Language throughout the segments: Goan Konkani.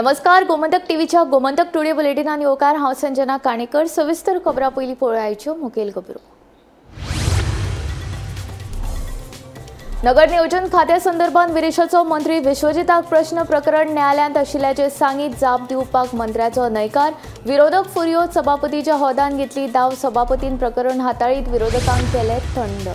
नमस्कार, गोमंतक टीव्हीच्या गोमंतक टुडे बुलेटिनान येवकार. हांव संजना काणेकर. सविस्तर खबरां पयलीं पळोवयाच्यो मुखेल खबरो. नगर नियोजन खात्या संदर्भात विरेशाचो मंत्री विश्वजिताक प्रश्न प्रकरण न्यायालयांत आशिल्ल्याचें सांगीत जाप दिवपाक मंत्र्याचो न्हयकार. विरोधक फुर्योज सभापतीच्या होदान घेतली दाव. सभापतीन प्रकरण हाताळीत विरोधकांक केले थंड.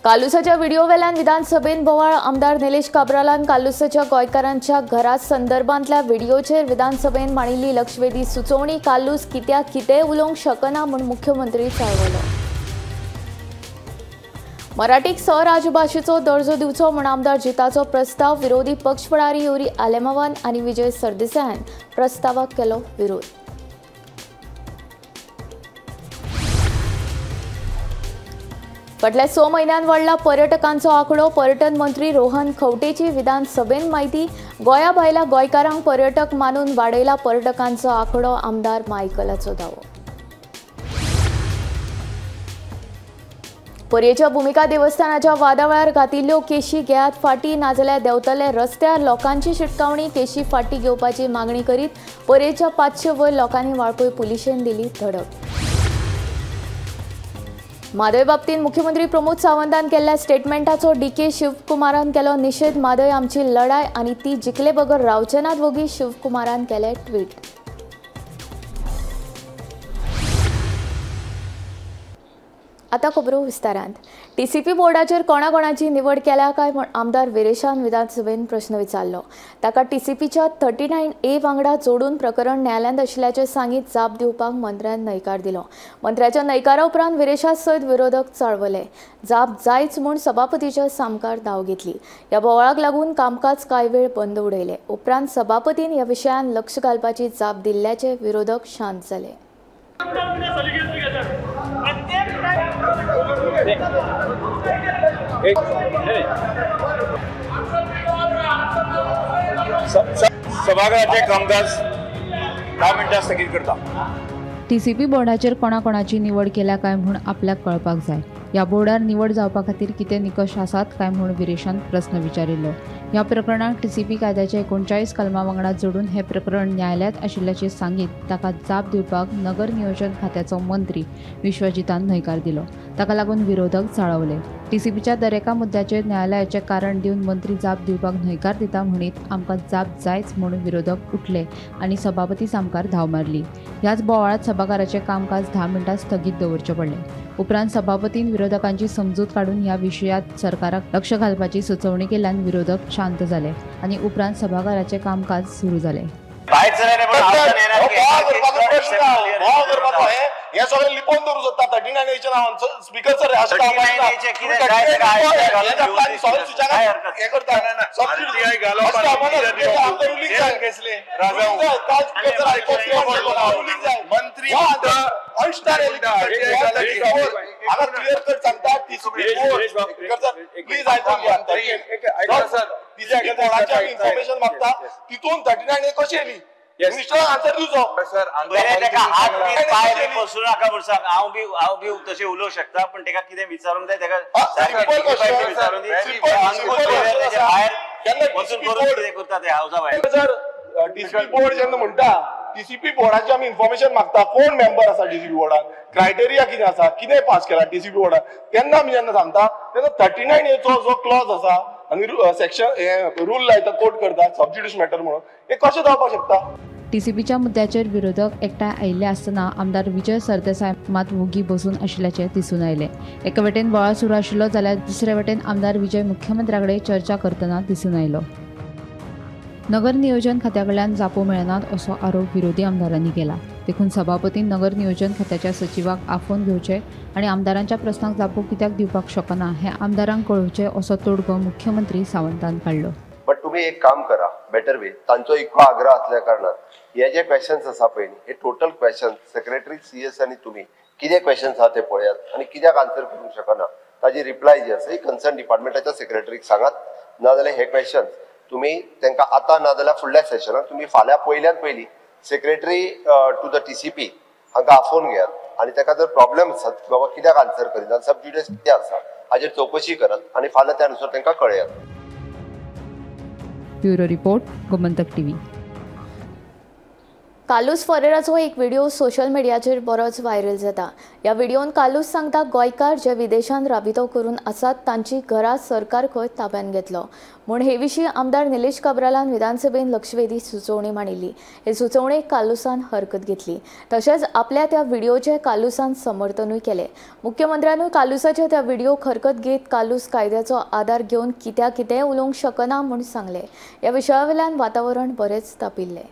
कालुसाच्या व्हिडिओ वेल्यान विधानसभेन बोवाळ. आमदार निलेश काब्रालान कालुसाच्या गोंयकारांच्या घरा संदर्भांतल्या व्हिडिओचेर विधानसभेन मांडिल्ली लक्षवेधी सुचोवणी. कालूस कित्याक कितें उलोवंक शकना म्हूण मुख्यमंत्री चाळवलो. मराठीक स्वराजभाशेचो दर्जो दिवचो म्हूण आमदार जिताचो प्रस्ताव. विरोधी पक्ष फुडारी युरी आलेमावान आनी विजय सरदेसायान प्रस्तावाक केलो विरोध. फाटल्या 6 म्हयन्यांत वाडला पर्यटकांचो आंकडो. पर्यटन मंत्री रोहन खंवटेची विधानसभेन म्हायती. गोंया भायल्या गोंयकारांक पर्यटक मानून वाडयला पर्यटकांचो आंकडो. आमदार मायकलाचो दावो. पर्येच्या भुमिका देवस्थानाच्या वादावेळार घातिल्ल्यो केशी घेयात फाटी, नाजाल्यार देंवतले रस्त्यार. लोकांची शिटकावणी. केशी फाटी घेवपाची मागणी करीत पर्येच्या 500 वयर लोकांनी वाळपय पुलिशेन दिली धडक. म्हादय बाबतींत मुख्यमंत्री प्रमोद सावंतान केल्ल्या स्टेटमेंटाचो डीके शिवकुमारान केलो निशेध. म्हादय आमची लढाय आनी ती जिखले बगर रावचे नात वोगी, शिवकुमारान केले ट्वीट. आता खबरो विस्तारांत. टीसीपी बोर्डाचेर कोणाकोणाची निवड केल्या काय म्हूण आमदार विरेशान विधानसभेन प्रश्न विचारलो. ताका टीसीपीच्या 39A वांगडा जोडून प्रकरण न्यायालयांत आशिल्ल्याचें सांगीत जाप दिवपाक मंत्र्यान न्हयकार दिलो. मंत्र्याच्या न्हयकारा उपरांत विरेशा सयत विरोधक चाळवले. जाप जायच म्हूण सभापतीच्या सामकार धांव घेतली. ह्या बोवाळाक लागून कामकाज कांय वेळ बंद उडयलें. उपरांत सभापतीन ह्या विशयान लक्ष घालपाची जाप दिल्ल्याचे विरोधक शांत जाले. सभागृहाचे कामकाज 10 मिनटां स्थगीत करता. टीसीपी बोर्डाचेर कोणाकोणाची निवड केल्या काय म्हूण आपल्याक कळपाक जाय. ह्या बोर्डार निवड जावपा खातीर कितें निकश आसात काय म्हूण विरेशान प्रस्न विचारिल्लो. ह्या प्रकरणाक टीसीपी कायद्याच्या 39 कलमा वांगडा जोडून हें प्रकरण न्यायालयांत आशिल्ल्याचें सांगीत ताका जाप दिवपाक नगर नियोजन खात्याचो मंत्री विश्वजितान न्हयकार दिलो. ताका लागून विरोधक चाळवले. टीसीपीच्या दरेका मुद्द्याचेर न्यायालयाचें कारण दिवन मंत्री जाप दिवपाक न्हयकार दिता म्हणीत आमकां जाप जायच म्हूण विरोधक उठले आनी सभापती सामकार धांव मारली. ह्याच बोवाळांत सभाघराचें कामकाज 10 मिनटां स्थगीत दवरचें पडलें. उपरांत सभापतीन विरोधकांची समजूत काडून ह्या विशयांत सरकाराक लक्ष घालपाची सुचोवणी केल्ल्यान विरोधक शांत जाले आनी उपरांत सभाघराचें कामकाज सुरू जालें. हे सगळे लिपोवन दवरूं शकता 39Aच्या नांवान. स्पीकर सर, मंत्री क्लियर कट सांगता. प्लीज आयकून घ्या. इन्फॉर्मेशन मागता तितून 39A कशी येयली? मिनिस्टर आन्सर दिवचो. पाय बी बसूं नाका म्हूण सांग. हांव बी तशें उलोवंक शकता, पण तेका कितें विचारूंक जाय तेका विचारून दी. भायर वचून करून कितें करता ते हावसा भायर. सर, टीसीपी बोर्ड जेन्ना म्हणटा, टीसीपी बोर्डाची आमी इन्फॉर्मेशन मागता. कोण मेंबर आसा टीसीपी बोर्डान, क्रायटेरिया कितें आसा, कितें पास केला टीसीपी बोर्डान, तेन्ना आमी जेन्ना सांगता तेन्ना 39Aचो जो क्लॉज आसा आनी सेक्शन रूल लायता, कोर्ट करता सब ज्युडिस मॅटर म्हणून, हे कशें जावपाक शकता? टीसीपीच्या मुद्द्याचेर विरोधक एकठांय आयिल्ले आसतना आमदार विजय सरदेसाय मात वोगी बसून आशिल्ल्याचें दिसून आयलें. एके वटेन बोवाळ सुरू आशिल्लो जाल्यार दुसरे वटेन आमदार विजय मुख्यमंत्र्या कडेन चर्चा करतना दिसून आयलो. नगर नियोजन खात्या कडल्यान जापो मेळनात असो आरोप विरोधी आमदारांनी केला. देखून सभापतीन नगर नियोजन खात्याच्या सचिवाक आफोवन घेवचें आनी आमदारांच्या प्रस्नांक जापो कित्याक दिवपाक शकना हें आमदारांक कळोवचें असो तोडगो मुख्यमंत्री सावंतान काडलो. बट तुमी एक काम करा, बेटर वे, तांचो इतलो आग्रह आसल्या कारणान हे जे क्वेश्चन्स आसा पळय हे टोटल क्वेश्चन्स सेक्रेटरी CS आनी तुमी कितें क्वेश्चन्स आहा ते पळयात आनी कित्याक आन्सर करूंक शकना ताजी रिप्लाय जी आसा ही कन्सर्न डिपार्टमेंटाच्या सेक्रेटरीक सांगात. नाजाल्यार हे क्वेश्चन्स तुमी तांकां आतां नाजाल्यार फुडल्या सेशनाक तुमी फाल्यां पयल्यान पयलीं सेक्रेटरी टू the TCP हांकां आफोवन घेयात आनी ताका जर प्रॉब्लेम आसात बाबा कित्याक आन्सर करिना, सब ज्युडिस कितें आसा हाजेर चवकशी करात आनी फाल्यां त्या अनुसार तांकां कळयात. Bureau report, Gomantak TV. Carlos फरेराचो एक व्हिडिओ सोशल मिडियाचेर बरोच व्हायरल जाता. ह्या व्हिडिओन कार्लूस सांगता गोंयकार जे विदेशांत राबितो करून आसात तांची घरां सरकार खंय ताब्यात घेतलो म्हूण हे विशीं आमदार निलेश काब्रालान विधानसभेन लक्षवेधी सुचोवणी मांडिल्ली. हे सुचोवणेक कार्लूसान हरकत घेतली. तशेंच आपल्या त्या व्हिडिओचें कार्लूसान समर्थनूय केलें. मुख्यमंत्र्यानूय कार्लूसाच्या त्या व्हिडिओक हरकत घेत कार्लूस कायद्याचो आदार घेवन कित्या कितें उलोवंक शकना म्हूण सांगलें. ह्या विशया वयल्यान वातावरण बरेंच तापिल्लें.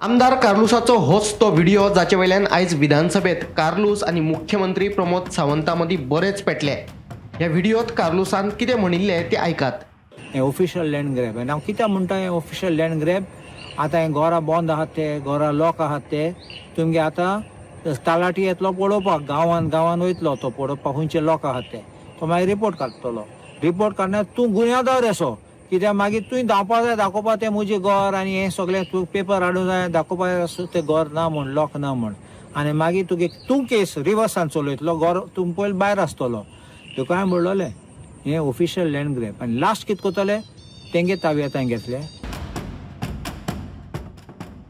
आमदार कार्लूसाचो होच तो व्हिडिओ जाचे वयल्यान आयज विधानसभेत कार्लूस आनी मुख्यमंत्री प्रमोद सावंता मदीं बरेच पेटले. ह्या व्हिडिओत कार्लूसान कितें म्हणिल्लें तें आयकात. हें ऑफिशियल लँड ग्रॅब आनी हांव कित्याक म्हणटा हें ऑफिशियल लँड ग्रॅब. आतां हें घरां बंद आहात ते, घरां लॉक आहात ते, तुमगे आतां तलाठी येतलो पळोवपाक, गांवान गांवान वयतलो तो पळोवपाक खंयचे लॉक आहात ते, तो मागीर रिपोर्ट काडटलो. रिपोर्ट काडल्यार तूं गुन्यांवदार असो कित्याक मागीर तुवें धांवपा जाय दाखोवपा तें म्हजें घर आनी हें सगळें तूं पेपर हाडूंक जाय दाखोवपा तें घर ना म्हूण, लॉक ना म्हूण, आनी मागीर तुगे तूं केस रिवर्सान चलयतलो, घर तूं पयलीं भायर आसतलो. तुका हांवें म्हणलोलें हें ऑफिशियल लँड ग्रॅब. आनी लास्ट कितें करतले तेंगे ताब्यांत घेतले.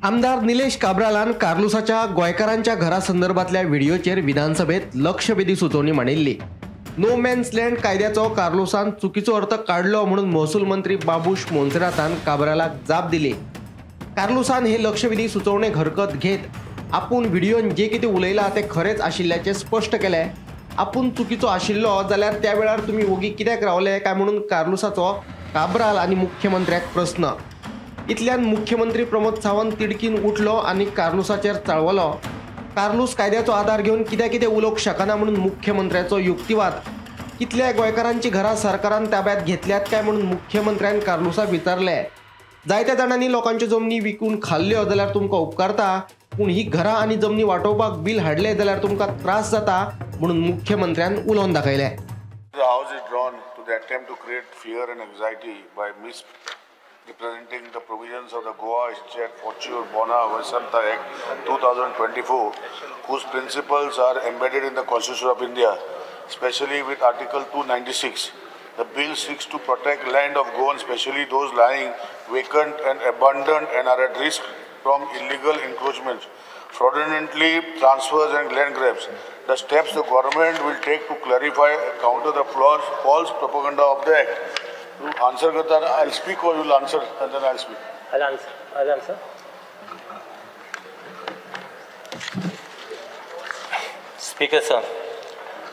आमदार निलेश काब्रालान कार्लूसाच्या गोंयकारांच्या घरा संदर्भातल्या व्हिडिओचेर विधानसभेत लक्षवेधी सुचोवणी मांडिल्ली. नो मॅन्स लँड कायद्याचो कार्लूसान चुकीचो अर्थ काडलो म्हणून महसूल मंत्री बाबूश मोन्सेरातान काब्रालाक जाप दिली. कार्लूसान हे लक्षवेधी सुचोवणेक हरकत घेत आपूण व्हिडिओन जे कितें उलयलां तें खरेंच आशिल्ल्याचें स्पश्ट केलें. आपूण चुकीचो आशिल्लो जाल्यार त्या वेळार तुमी वोगी कित्याक रावले काय म्हणून कार्लूसाचो काब्राल आनी मुख्यमंत्र्याक प्रस्न. इतल्यान मुख्यमंत्री प्रमोद सावंत तिडकीन उठलो आनी कार्लूसाचेर चाळवलो. कार्लूस कायद्याचो आदार घेवन कित्या कितें उलोवंक शकना म्हणून मुख्यमंत्र्याचो युक्तिवाद. कितल्या गोंयकारांची घरां सरकारान ताब्यात घेतल्यात काय म्हणून मुख्यमंत्र्यान कार्लूसाक विचारलें. जायत्या जाणांनी लोकांच्यो जमनी विकून खाल्ल्यो जाल्यार तुमकां उपकारता, पूण ही घरां आनी जमनी वांटोवपाक बील हाडलें जाल्यार तुमकां त्रास जाता म्हणून मुख्यमंत्र्यान उलोवन दाखयलें. The house is drawn to the attempt to create fear and anxiety by misrepresenting the provisions of the Goa State Fortune Bona Vasanta Act 2024, whose principles are embedded in the Constitution of India, especially with Article 296. The bill seeks to protect land of Goa, especially those lying vacant and abandoned and are at risk from illegal encroachments, fraudulently transfers and land grabs. The steps the government will take to clarify and counter the false propaganda of the Act. To answer, I'll speak or you'll answer and then I'll speak. I'll answer. I'll answer. Speaker sir,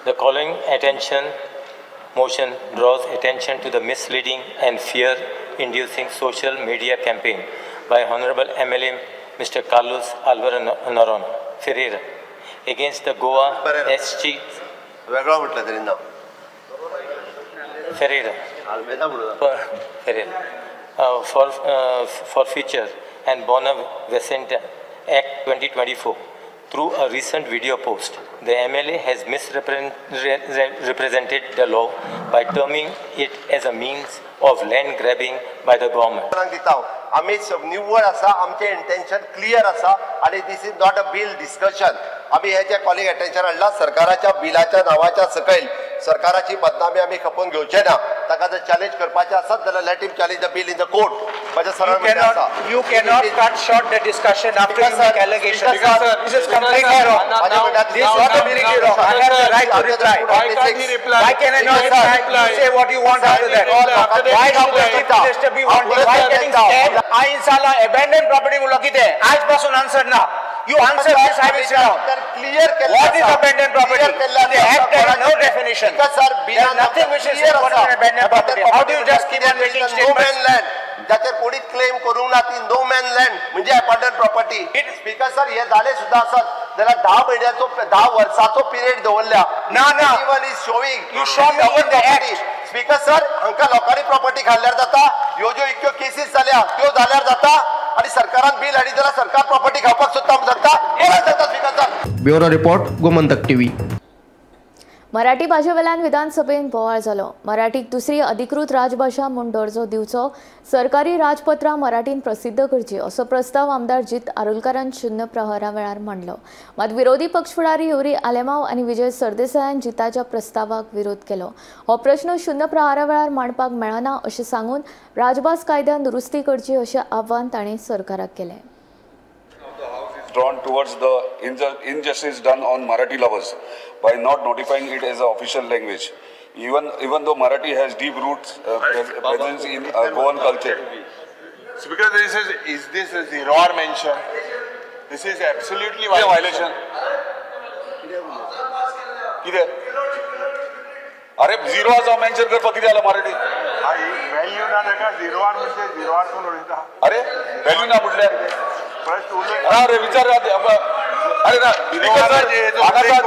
the calling attention motion draws attention to the misleading and fear-inducing social media campaign by Honorable MLA Mr. Carlos Alvaro Noronha Ferreira against the Goa SG Ferreira for future and Bona Vicente Act 2024. Through a recent video post, the MLA has misrepresented the law by terming it as a means of land grabbing by the government. आमी निव्वळ आसा, आमचें इंटेन्शन क्लियर आसा आनी this is not a bill discussion. आमी हे जे कॉलिंग अटेन्शन हाडला सरकाराच्या बिलाच्या नांवाच्या सकयल सरकाराची बदनामी आमी खपोवन घेवचे ना. ताका जर चॅलेंज करपाचें आसत जाल्यार let him challenge the bill in the court. म्हजें सरळ म्हणणें आसा. You cannot cut short the discussion after you make allegations. This is completely wrong. This is completely wrong. I have the right to reply. Why can I not reply? You say what you want after that. Why should the Chief Minister be wanting? Why getting scared? I inshallah abandoned property म्हणलो कितें? आज पासून आन्सर ना. You answer this, I will sit down. Clear What is abandoned property? The act has no definition. There is nothing which is abandoned property. How do you just keep on making statements? जाचेर कोणीच क्लेम करूंक ना ती नो मॅन लँड म्हणजे अबंडन प्रॉपर्टी. स्पीकर सर, हे जाले सुद्दां आसत जाल्यार 10 म्हयन्याचो 10 वर्साचो पिरियड दवरल्या. ना ना, is showing you show me in the act. Speaker sir, हांकां लोकांनी प्रॉपर्टी खाल्ल्यार जाता, ह्यो ज्यो इतक्यो केसीस जाल्या त्यो जाल्यार जाता आनी सरकारान बील हाडीत जाल्यार सरकार प्रॉपर्टी खावपाक सोदता म्हूण सांगता, कोणाक जाता speaker sir? Bureau report, Gomantak TV. Marathi भाशेवेल्यान विधानसभेन बोवाळ जालो. मराठीक दुसरी अधिकृत राजभाशा म्हूण दर्जो दिवचो, सरकारी राजपत्रां मराठीन प्रसिद्ध करची असो प्रस्ताव आमदार जीत आरोलकारान शून्य प्रहरा वेळार मांडलो. मात विरोधी पक्ष फुडारी युरी आलेमाव आनी विजय सरदेसायान जिताच्या प्रस्तावाक विरोध केलो. हो प्रश्न शून्य प्रहारा वेळार मांडपाक मेळना अशें सांगून राजभास कायद्यान दुरुस्ती करची अशें आव्हान ताणें सरकाराक केलें. Drawn towards the injustice done on Marathi lovers by not notifying it as an official language, even though Marathi has deep roots presence in Goan culture. Speaker, this is this a zero hour mention? This is absolutely violation. कितें? अरे झिरो आसा मेन्शन करपाक कितें जाला मराठी? व्हॅल्यू ना ताका, झिरो आवर म्हणजे झिरो आवर कोण उलयता? अरे व्हॅल्यू ना म्हटल्यार अरे विचार. अरे ना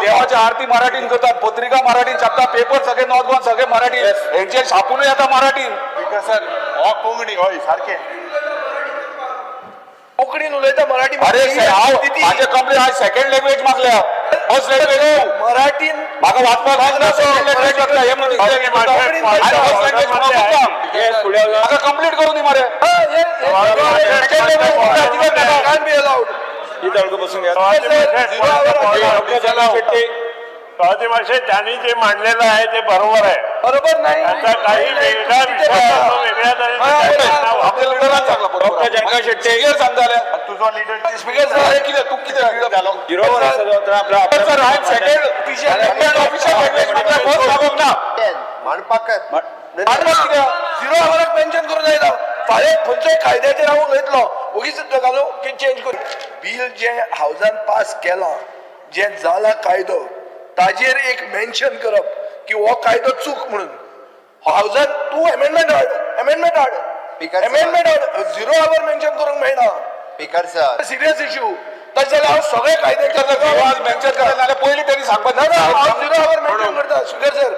देवाची आरती मराठीन करतात, पत्रिका मराठीन छापता, पेपर सगळे नॉर्थ गोवन सगळे मराठी, हेंचे छापूनय येता मराठीन. सर हो कोंकणी हय सारकें कोंकणीन उलयता मराठी. अरे हांव म्हाजे कंप्लेन हांवें सेकंड लँग्वेज मागल्या, फर्स्ट लँग्वेज मराठीन म्हाका वाचपाक लागना, सेकंड लँग्वेज मागल्या. हे म्हणून फर्स्ट लँग्वेज म्हाका कंप्लीट करून दी मरे. त्यांनी जे मांडलेलं आहे ते बरोबर आहे. बरोबर नाही, त्यांचा काही वेगळा विषय वेगळ्या तऱ्हेने तुझो लीडर स्पीकर कितें तूं कितें झिरो आवराक मेन्शन करून जायना. फाल्यां खंयच्याय कायद्याचेर हांव उलयतलो, ओगीच घालूं की चेंज करूं. बील जें हावजान पास केलां, जें जाला कायदो, ताजेर एक मेन्शन करप की हो कायदो चूक म्हणून. हावजान तूं एमेंडमेंट हाड, एमेंडमेंट हाड, एमेंडमेंट हाड. झिरो our mention करूंक मेळना. Speaker sir serious issue. तशें जाल्यार हांव सगळे कायदे मेन्शन करता जाल्यार पयलीं तेणी सांगपाक ना. हांव झिरो our mention करता speaker sir.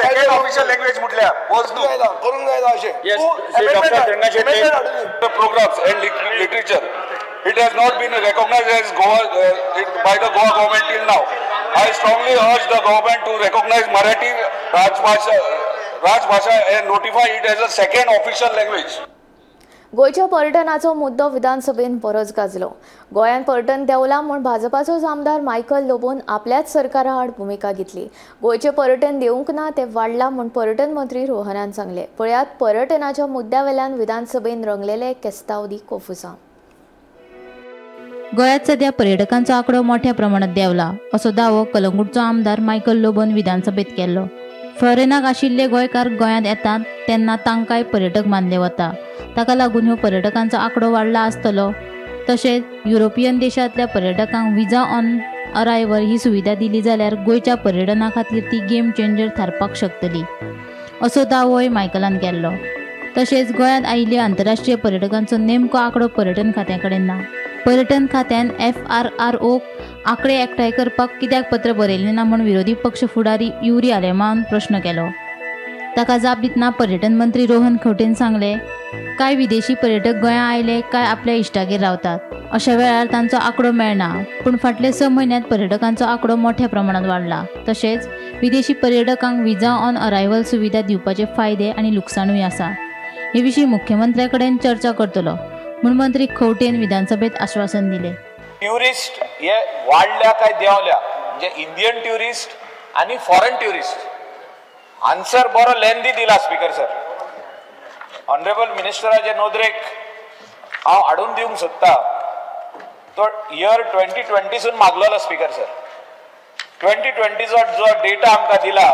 Second official language म्हटल्यार करूंक जायना अशें. Programs and literature. It has not been recognized as Goa by the Goa government till now. I strongly urge the government to recognize Marathi Rajbhasha and notify it as a second official language. गोंयच्या पर्यटनाचो मुद्दो विधानसभेन बरोच गाजलो. गोंयांत पर्यटन देंवला म्हूण भाजपाचोच आमदार मायकल लोबोन आपल्याच सरकारा आड भुमिका घेतली. गोंयचें पर्यटन देवूंक ना तें वाडलां म्हूण पर्यटन मंत्री रोहनान सांगलें. पळयात पर्यटनाच्या मुद्द्या वेल्यान विधानसभेन रंगलेले केस्तावदी कोफुसांव. गोंयांत सध्या पर्यटकांचो आंकडो मोठ्या प्रमाणात देंवला असो दावो कलंगूटचो आमदार मायकल लोबोन विधानसभेत केल्लो. फॉरेनाक आशिल्ले गोंयकार गोंयांत येतात तेन्ना तांकांय पर्यटक मानले वता. ताका लागून ह्यो पर्यटकांचो आंकडो वाडला आसतलो. तशेंच युरोपियन देशांतल्या पर्यटकांक विजा ऑन अरायव्हल ही सुविधा दिली जाल्यार गोंयच्या पर्यटना खातीर ती गेम चेंजर थारपाक शकतली असो दावोय मायकलान केल्लो. तशेंच गोंयांत आयिल्ल्या आंतरराष्ट्रीय पर्यटकांचो नेमको आंकडो पर्यटन खात्या कडेन ना. पर्यटन खात्यान FRRO आंकडे एकठांय करपाक कित्याक पत्र बरयलें ना म्हूण विरोधी पक्ष फुडारी युरी आलेमावन प्रश्न केलो. ताका जाप दितना पर्यटन मंत्री रोहन खंवटेन सांगलें, कांय विदेशी पर्यटक गोंयांत आयले काय आपल्या इश्टागेर रावतात, अशा वेळार तांचो आंकडो मेळना. पूण फाटले 6 म्हयन्यांत पर्यटकांचो आंकडो मोठ्या प्रमाणात वाडला. तशेंच विदेशी पर्यटकांक विजा ऑन अरायव्हल सुविधा दिवपाचे फायदे आनी लुकसाणूय आसा. हे विशीं मुख्यमंत्र्या कडेन चर्चा करतलो म्हूण मंत्री खंवटेन विधानसभेत आश्वासन दिले. ट्युरिस्ट हे वाडल्या काय देंवल्या, म्हणजे इंडियन ट्युरिस्ट आनी फॉरेन ट्युरिस्ट. आन्सर बरो लेंदी दिला स्पीकर सर. ऑनरेबल मिनिस्टराचे नदरेक हांव हाडून दिवंक सोदता तो इयर 2020सून मागलेलो स्पीकर सर. 2020चो जो डेटा आमकां दिला,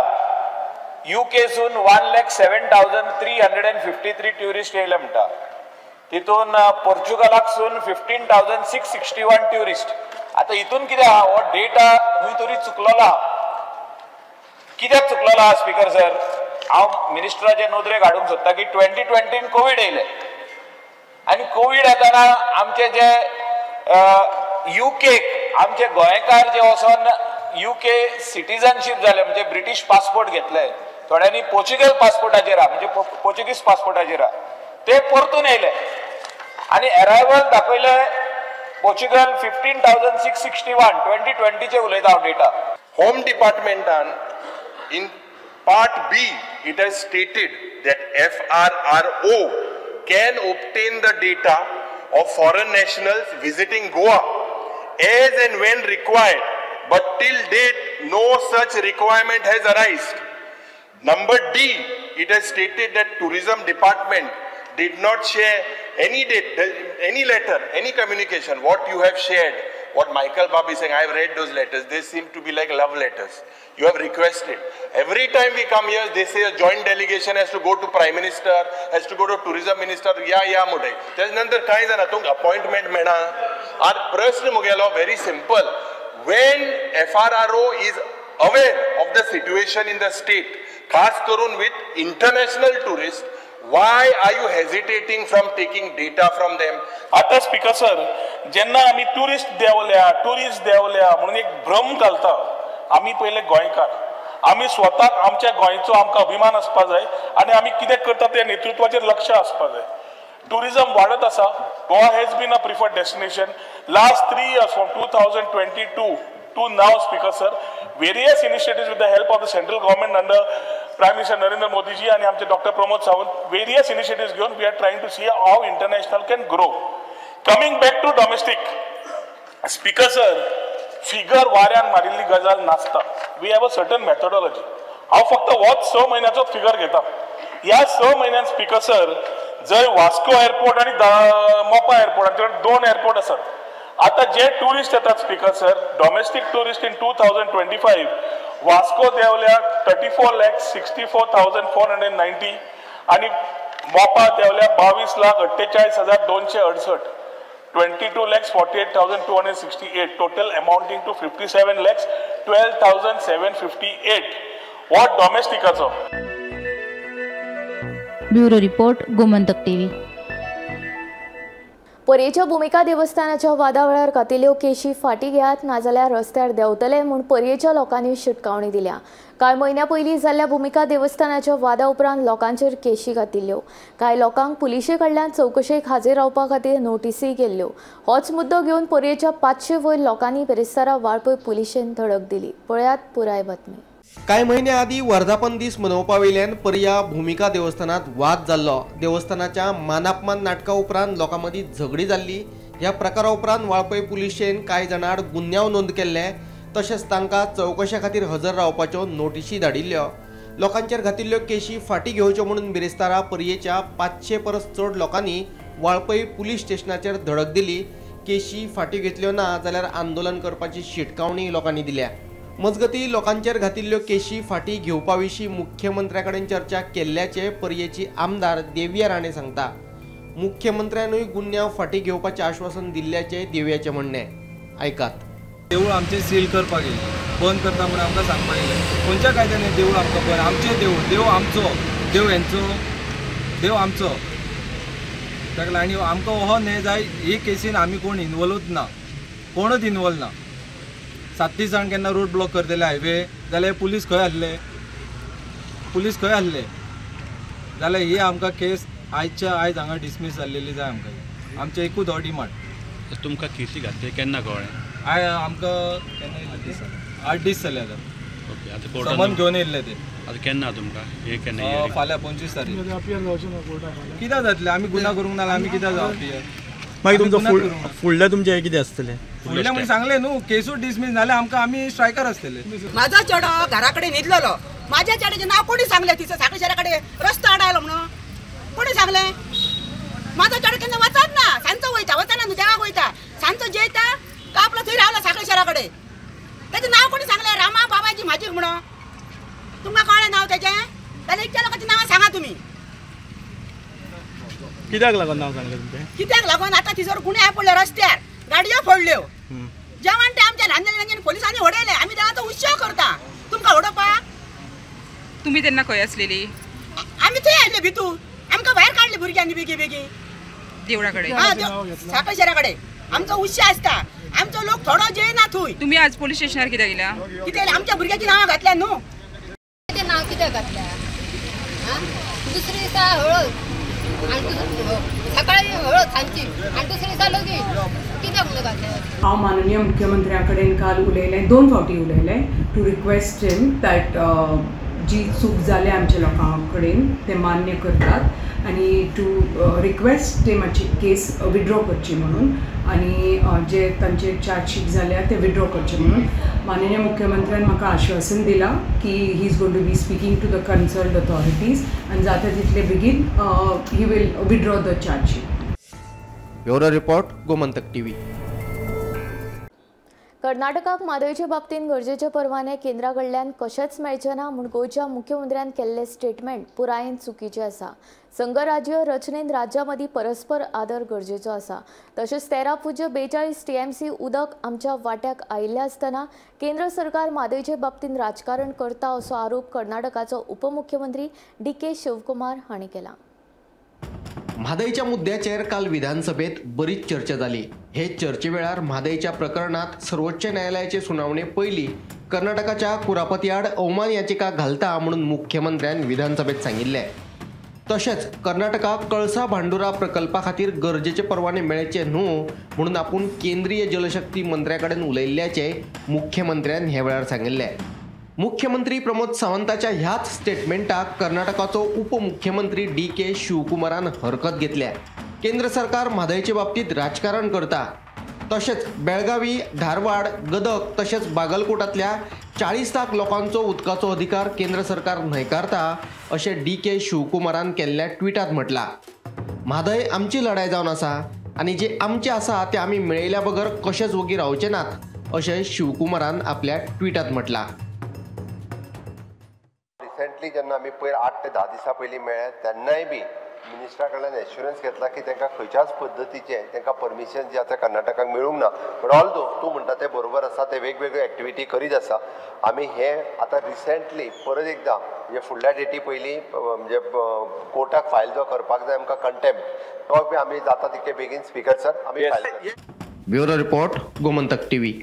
युकेसून 1,07,353 ट्युरिस्ट येयले म्हणटा. तितून पोर्चुगलाकसून 15,661 ट्युरिस्ट. आतां हितून कितें आहा, हो डेटा खंय तरी चुकलेलो आहा. कित्याक चुकलेलो आहा स्पीकर सर? हांव मिनिस्टराचे नदरेक हाडूंक सोदता की 2020 कोवीड येयलें आनी कोवीड येतना आमचे जे युकेक आमचे गोंयकार जे वचोन युके सिटीजनशीप जाले, म्हणजे ब्रिटीश पासपोर्ट घेतले, थोड्यांनी पोर्चुगल पासपोर्टाचेर आहा, म्हणजे पोर्चुगीज पासपोर्टाचेर आहा, ते परतून येयले आनी एरायवल दाखयले पोर्चुगल 15,661 2020 उलयता हांव डेटा. होम डिपार्टमेंटान in part B it has stated that FRRO can obtain the data of foreign nationals visiting Goa as and when required, but till date no such requirement has arisen. Number D, it has stated that tourism department did not share any data, any letter, any communication. What you have shared, what Michael Bab is saying, I have read those letters. They seem to be like love letters. You have requested. Every time we come here, they say a joint delegation has to go to Prime Minister, has to go to Tourism Minister. Yeah, yeah, मुटे. त्याच नंतर काय जाणा तुमकां appointment मेळना. आनी प्रश्न मुगेलो very simple. When FRRO is aware of the situation in the state, खास करून with international tourists, why are you hesitating from taking data from them? आता स्पीकर सर, जेन्ना आमी टुरिस्ट देंवल्या म्हणून एक भ्रम घालता. आमी पयले गोंयकार, आमी स्वताक आमच्या गोंयचो आमकां अभिमान आसपा जाय आनी आमी कितें करता ते नेतृत्वाचेर लक्ष आसपा जाय. टुरिजम वाडत आसा. Goa has been a preferred destination last 3 years from 2022 to now. Speaker sir, various initiatives with the help of the central government under Prime Minister Narendra Modi ji and आमचे Dr. Pramod Sawant, various initiatives घेवन we are trying to see how international can grow. Coming back to domestic, Speaker sir, figure वाऱ्यान मारिल्ली गजाल नासता. We have a certain methodology. हांव फक्त होच 6 म्हयन्याचो फिगर घेता. ह्या 6 म्हयन्यान स्पीकर सर, जंय वास्को एअरपोर्ट आनी मोपा एअरपोर्ट हांचे कडेन 2 एअरपोर्ट आसात. आता जे टुरिस्ट येतात speaker sir, domestic tourist in 2025 Vasco देंवल्या 34,64,490 आणि Mopa देंवल्या 22,48,268, 22,48,268, total amounting to 57,12,758. What डॉमेस्टिकाचो. Bureau report, Gomantak TV. पर्येच्या भुमिका देवस्थानाच्या वादावेळार घातिल्ल्यो केशी फाटीं घेयात, नाजाल्यार रस्त्यार देंवतले म्हूण पर्येच्या लोकांनी शिटकावणी दिल्या. कांय म्हयन्या पयलीं जाल्ल्या भुमिका देवस्थानाच्या वादा उपरांत लोकांचेर केशी घातिल्ल्यो. कांय लोकांक पुलिशे कडल्यान चवकशेक हाजीर रावपा खातीर नोटीसी केल्ल्यो. होच मुद्दो घेवन पर्येच्या 500 वयर लोकांनी बिरेस्तारा वाळपय पुलिशेन धडक दिली. पळयात पुराय बातमी. कांय म्हयन्या आदीं वर्धापन दीस मनोवपा वयल्यान पर्या भुमिका देवस्थानांत वाद जाल्लो. देवस्थानाच्या मानापमान नाटका उपरांत लोकां मदीं झगडी जाल्ली. ह्या प्रकारा उपरांत वाळपय पुलिशेन कांय जाणां आड गुन्यांव नोंद केल्ले, तशेंच तांकां चवकशे खातीर हजर रावपाच्यो नोटिशी धाडिल्ल्यो. लोकांचेर घातिल्ल्यो केशी फाटीं घेवच्यो म्हणून बिरेस्तारा पर्येच्या 500 परस चड लोकांनी वाळपय पुलीस स्टेशनाचेर धडक दिली. केशी फाटीं घेतल्यो ना जाल्यार आंदोलन करपाची शिटकावणी लोकांनी दिल्या. मजगती लोकांचेर घातिल्ल्यो केशी फाटीं घेवपा विशीं मुख्यमंत्र्या कडेन चर्चा केल्ल्याचे पर्येची आमदार देविया राणे सांगता. मुख्यमंत्र्यानूय गुन्यांव फाटीं घेवपाचें आश्वासन दिल्ल्याचें देवियाचें म्हणणें. आयकात. देवूळ आमचें सील करपाक येयलें, बंद करता म्हणून आमकां सांगपाक येयलें. खंयच्या कायद्यान हें देवूळ आमकां बंद? आमचें देवूळ, देव आमचो, देव हेंचो, देव आमचो. ताका लागून आनी आमकां हो न्हय जाय ही केसीन आमी कोण इनवॉल्वूच ना, कोणूच इनवॉल्व ना. 7 जाण केन्ना रोड ब्लॉक करतले हायवे जाल्यार पुलीस खंय आसले, पुलीस खंय आसले? जाल्यार ही आमकां केस आयच्या आयज हांगा डिसमीस जाल्लेली जाय आमकां. आमचें एकूच हो डिमांड. तुमकां केसी घातले केन्ना कळ्ळें? आमकां केन्ना येयल्ले? 8 दीस जाले आतां. ओके, आतां कोर्टान समन घेवन येयल्ले ते. आतां केन्ना तुमकां हे केन्ना? फाल्यां 25 तारीख. कित्याक जातलें? आमी गुन्यांव करूंक ना जाल्यार आमी कित्याक जावप? मागीर तुमचो फुडलें तुमचें हें कितें आसतलें? फुडलें म्हणजे सांगलें न्हू, केसूच डिसमीस जाल्यार आमकां आमी स्ट्रायकर आसतले. म्हाजो चेडो घरा कडेन न्हिदलेलो. म्हाज्या चेड्याचें नांव कोणी सांगलें? तिचो साखळे शहरा कडेन रस्तो आडायलो म्हणून कोणी सांगलें? म्हाजो चेडो केन्ना वचत ना, सांजचो वयता, वचना न्हू, देवाक वयता, सांजचो जेयता तो आपलो थंय रावला साखळे शहरा कडेन. तेजें नांव कोणी सांगलें? रामा बाबाजी म्हाजी म्हणून. तुमकां कळ्ळें नांव तेजें? जाल्यार इतल्या लोकांचीं नांवां सांगा तुमी. कित्याक लागून नांव सांगलें तुमचें? कित्याक लागून आतां थिंयसर गुणे पडले रस्त्यार, गाडयो फोडल्यो, जेवण ते आमच्या ल्हान ल्हान पोलिसांनी उडयलें. आमी देवाचो उत्सव करता, तुमकां उडोवपाक? तुमी तेन्ना खंय आसलेली? आमी थंय आसले भितूर. आमकां भायर काडले भुरग्यांनी बेगी बेगी देवळा कडेन, साखळे शहरा कडेन. आमचो उत्सव आसता, आमचो लोक थोडो जेयना थंय. तुमी आज पोलीस स्टेशनार कित्याक गेल्या? कित्याक आमच्या भुरग्याची नांवां घातल्या न्हू. नांव कित्याक घातल्या? दुसरे दिसा हळद आनी सकाळी हळद सांजची आनी दुसरे दिसा लगीन कित्याक म्हणून घातलें. हांव माननीय मुख्यमंत्र्या कडेन काल उलयलें, 2 फावटी उलयलें, टू रिक्वेस्ट हिम that जी चूक जाल्या आमच्या लोकां कडेन ते मान्य करतात आनी टू रिक्वेस्ट ते मातशी केस विड्रॉ करची म्हणून आनी जे तांचे चार्जशीट जाल्या ते विड्रॉ करचे म्हणून. माननीय मुख्यमंत्र्यान म्हाका आश्वासन दिलां की he is going to be speaking to the concerned authorities आनी जाता तितले बेगीन he will withdraw the chargesheet. Bureau report, Gomantak TV. कर्नाटकाक म्हादयचे बाबतींत गरजेचे परवाने केंद्रा कडल्यान कशेंच मेळचे ना म्हूण गोंयच्या मुख्यमंत्र्यान केल्लें स्टेटमेंट पुरायेन चुकीचें आसा. संघराज्य रचनेन राज्यां मदीं परस्पर आदर गरजेचो आसा. तशेंच 13.42 TMC उदक आमच्या वाट्याक आयिल्लें आसतना केंद्र सरकार म्हादयचे बाबतींत राजकारण करता असो आरोप कर्नाटकाचो उपमुख्यमंत्री DK Shivakumar हांणी केला. म्हादयच्या मुद्द्याचेर काल विधानसभेत बरीच चर्चा जाली. हे चर्चे वेळार म्हादयच्या प्रकरणात सर्वोच्च न्यायालयाचे सुनावणे पयली कर्नाटकाच्या कुरापती आड अवमान याचिका घालता म्हणून मुख्यमंत्र्यान विधानसभेत सांगिल्लें. तशेंच कर्नाटकाक कळसा भांडुरा प्रकल्पा खातीर गरजेचे परवाने मेळचे न्हू म्हणून आपूण केंद्रीय जलशक्ती मंत्र्या कडेन उलयिल्ल्याचें मुख्यमंत्र्यान ह्या वेळार सांगिल्लें. मुख्यमंत्री प्रमोद सावंताच्या ह्याच स्टेटमेंटाक कर्नाटकाचो उपमुख्यमंत्री DK शिवकुमारान हरकत घेतल्या. केंद्र सरकार म्हादयचे बाबतीत राजकारण करता. तशेंच बेळगावी, धारवाड, गदग तशेंच बागलकोटांतल्या 40 लाख लोकांचो उदकाचो अधिकार केंद्र सरकार न्हयकारता अशें DK शिवकुमारान केल्ल्या ट्विटांत म्हटलां. म्हादय आमची लढाय जावन आसा आनी जे आमचे आसा ते आमी मेळयल्या बगर कशेंच वोगी रावचे नात अशें शिवकुमारान आपल्या ट्विटांत म्हटलां. रिसेंटली जेन्ना आमी पयर 8 ते 10 दिसां पयलीं मेळ्ळे तेन्नाय बी मिनिस्टरा कडल्यान एश्युरन्स घेतला की तांकां खंयच्याच पद्दतीचें तांकां परमिशन जें आतां कर्नाटकाक मेळूंक ना. बट ऑल्दो तूं म्हणटा तें बरोबर आसा, ते वेगवेगळ्यो एक्टिविटी करीत आसा. आमी हे आतां रिसेंटली परत एकदां म्हणजे फुडल्या डेटी पयलीं म्हणजे कोर्टाक फायल जो करपाक जाय आमकां कंटेम्प्ट तो बी आमी जाता तितके बेगीन स्पीकर सर आमी फायल करता. Bureau report, Gomantak TV.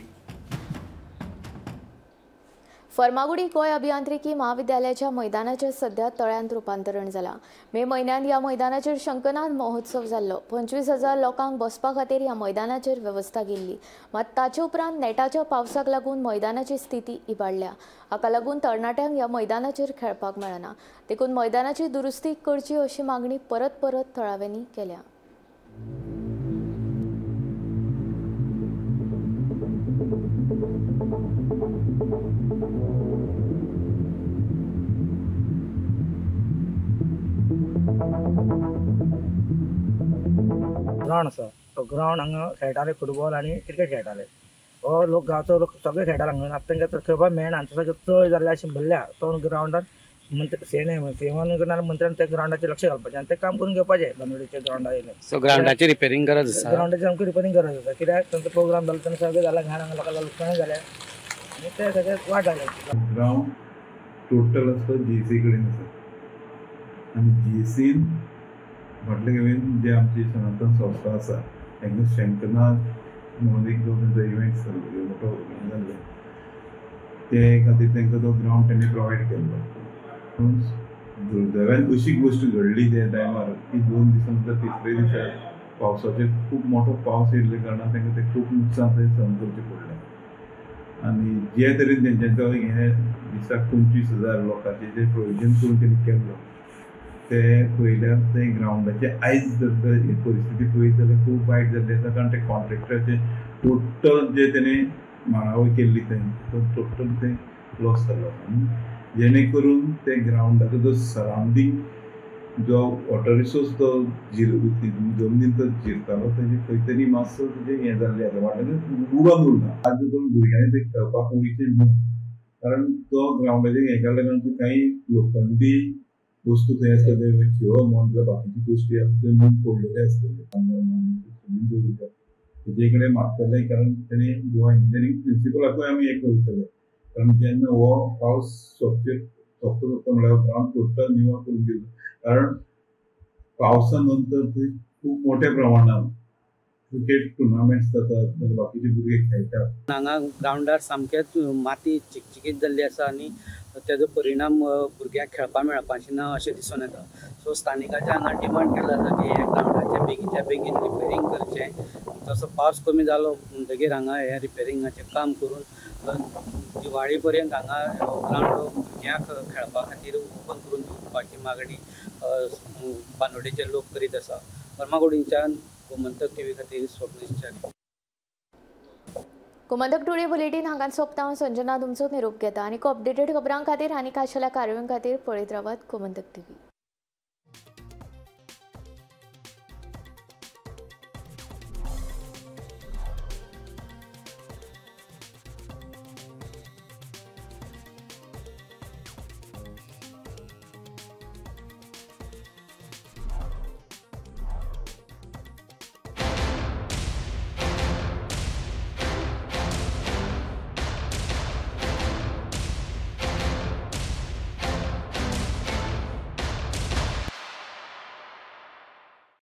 Farmagudi Goa अभियांत्रिकी महाविद्यालयाच्या मैदानाचेर सध्या तळ्यांत रुपांतरण जालां. मे म्हयन्यांत ह्या मैदानाचेर शंखनाद महोत्सव जाल्लो. 25,000 लोकांक बसपा खातीर ह्या मैदानाचेर वेवस्था केल्ली. मात ताचे उपरांत नेटाच्या पावसाक लागून मैदानाची स्थिती इबाडल्या. हाका लागून तरणाट्यांक ह्या मैदानाचेर खेळपाक मेळना. देखून मैदानाची दुरुस्ती करची अशी मागणी परत परत थळाव्यांनी केल्या. ग्रावंड आसा तो ग्रावंड हांगा खेळटाले फुटबॉल आनी क्रिकेट खेळटाले. हो लोक गांवचो लोक सगळे खेळटाले हांगा. आतां तांकां खेळपाक मेळना आनी सगळें तळ जाल्लें अशें भरल्या तो ग्रावंडार मंत्री सीएमान मंत्र्यान त्या ग्रावंडाचेर लक्ष घालपाचें आनी तें काम करून घेवपाचें. बांदोडेच्या ग्रावंडार येयलें सो ग्रावंडाचें रिपेरींग गरज आसा. ग्रावंडाचें आमकां रिपेरींग गरज आसा कित्याक तांचो प्रोग्राम जालो तेन्ना सगळें जालें घाण हांगा लोकांक लुकसाण जालें आनी तें सगळें वाट लागली. ग्रावंड टोटल आसा जीएसी कडेन आसा आनी जीएसीन फाटल्या खेपेन जे आमची सनातन संस्था आसा तांकां शंखनाद म्हणून एक दोन तांचो इव्हेंट जाल्लो मोठो जाल्लो ते खातीर तांकां तो ग्रावंड तांणी प्रोवायड केल्लो. पूण दुर्दैवान अशी गोश्ट घडली त्या टायमार की 2 दिसां नंतर तिसरे दिसा पावसाचेर खूब मोठो पावस येयल्ल्या कारणान तांकां तें खूब नुकसान थंय सहन करचें पडलें. आनी जे तरेन तेंच्यांचो हे दिसाक 25,000 लोकांचें जें प्रोविजन करून तेणी केल्लो ते पळयल्यार ते ग्रावंडाचे आयज जर परिस्थिती पळयत जाल्यार खूब वायट जाल्ली आसा. कारण ते कॉन्ट्रॅक्टराचे टोटल जे तेणे माळावळ केल्ली थंय टोटल ते लॉस जाल्लो आसा. आनी जेणे करून ते ग्रावंडाचो जो सरावंडींग जो वॉटर रिसोर्स तो जमनीन तो जिरतालो तेजे खंय तरी मातसो तेजें हें जाल्लें आसा वाटेन उडोन उरला. आज करून भुरग्यांनी ते खेळपाक वयचें न्हू कारण तो ग्रावंडाचेर हें काडल्या कारणान कांय लोखंडी वस्तू थंय आसता ते खिळो म्हण किंवा बाकीची गोश्टी आसता ते मूग पडलेले आसतले तेजे कडेन मागतले. कारण तेणी गोवा इंजिनियरींग प्रिंसिपलाकूय आमी हें कळयतले कारण जेन्ना हो पावस सोंपचे सोंपता सोंपता म्हणल्यार ग्रावंड टोटल निवळ करून दिलो. कारण पावसा नंतर थंय खूब मोठ्या प्रमाणान क्रिकेट टुर्नामेंट्स जातात, बाकीचे भुरगे खेळटात. हांगा ग्रावंडार सामकेंच माती चिकचिकीत जाल्ली आसा आनी तेजो परिणाम भुरग्यांक खेळपा मेळपाचें ना अशें दिसून येता. सो स्थानिकाच्या हांगा डिमांड केल्लो आसा की हे ग्रावंडाचें बेगीनच्या बेगीन रिपेरींग करचें. जसो पावस कमी जालो म्हणटगीर हांगा हें रिपेरिंगाचें काम करून दिवाळी पर्यंत हांगा ग्रावंड भुरग्यांक खेळपा खातीर ओपन करून दिवपाची मागणी बांदोडेचे लोक करीत आसा. फर्मागुडीच्यान गोमंतक टीव्ही खातीर स्वप्नेश च्यारी. गोमंतक टुडे बुलेटीन हांगा सोंपता. हांव संजना तुमचो निरोप घेता आनी अपडेटेड खबरां खातीर आनी खाशेल्या कार्यावळीं खातीर पळयत रावात गोमंतक टीव्ही.